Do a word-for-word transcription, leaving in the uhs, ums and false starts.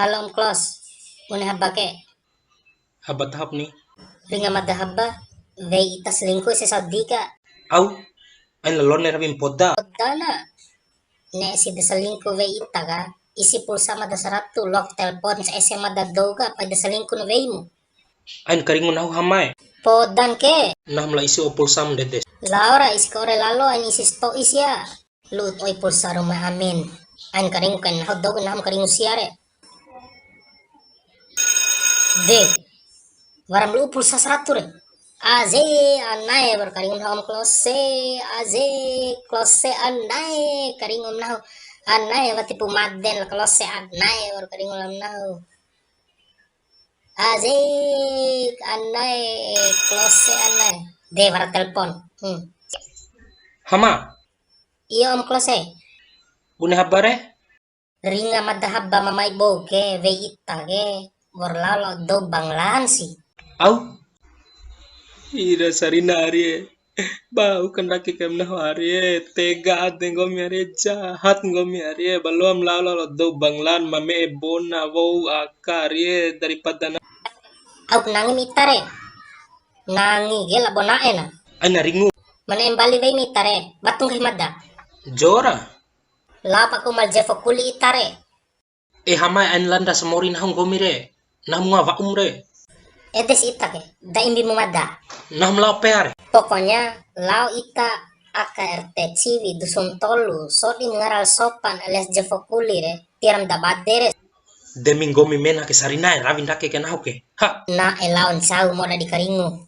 Halo Om Klos, bune haba ke? Haba tahop ni. Ringa mada haba, wei ita selingkuh ese Saudi ka. Au, ain lalo ne rawi mpoda. Poda na. Ne'e si da selingkuh wei ita ka, isi pulsa mada saratu, loa ku telpon, ese mada dou ka, pai da selingkuh na weimu. Ain karingu nahu hamae. Podan ke. Nahu ma lao isi o pulsa mu ndede. Lao ra isi ka ore lalo, ain isi sato'i sia. Lu'u to'i pulsa Ruma Amin. Ain karingu kai nahu dou, nahu ma karingu sia re. De. Wara ma lu'u pulsa saratu re. Aze, anae, wara karingu nahu Om Klose. Aze, Klose, anae, karingu nahu. Anae, wati pu maden la Klose, anae, wara karingu lam nahu. Aze, anae, Klose, anae. De, wara telpon. Hmm. Hama. Iyo, Om Klose. Bune haba re? Ringa mada haba mamai bou ke, wei ita ke, wa'ur lao lao dou Banglan si. Au? Ira sarina ari e. Bau kandake kaim nahu ari e. Tega ade nggomi ari e, jahat nggomi ari e. Ba loam lao lao dou Banglan, ma me'e bona, wou aka ari e, daripada na. Au nangi ita re. Nangi ke labo na'e na. Aina ringu. Ma ne'e mbali wei ita re. Batu nggahi mada. Jora. Lao paku mal jefo kuli ita re. E hamae, ain landa samori nahu nggomi re. Nahu mua wa'um re. Ede si ita ke, da imbi mu mada. Nahu ma lao pea re. Pokoknya, lao ita aka R T Ciwi, Dusun Tolu, sodi ngara la Sopan alias Jefo Kuli re, tiwara ma da bade re. Demi nggomi mena ke sarinae, rawi ndake ke nahu ke. Ha. Na'e lao ncau moda di karingu.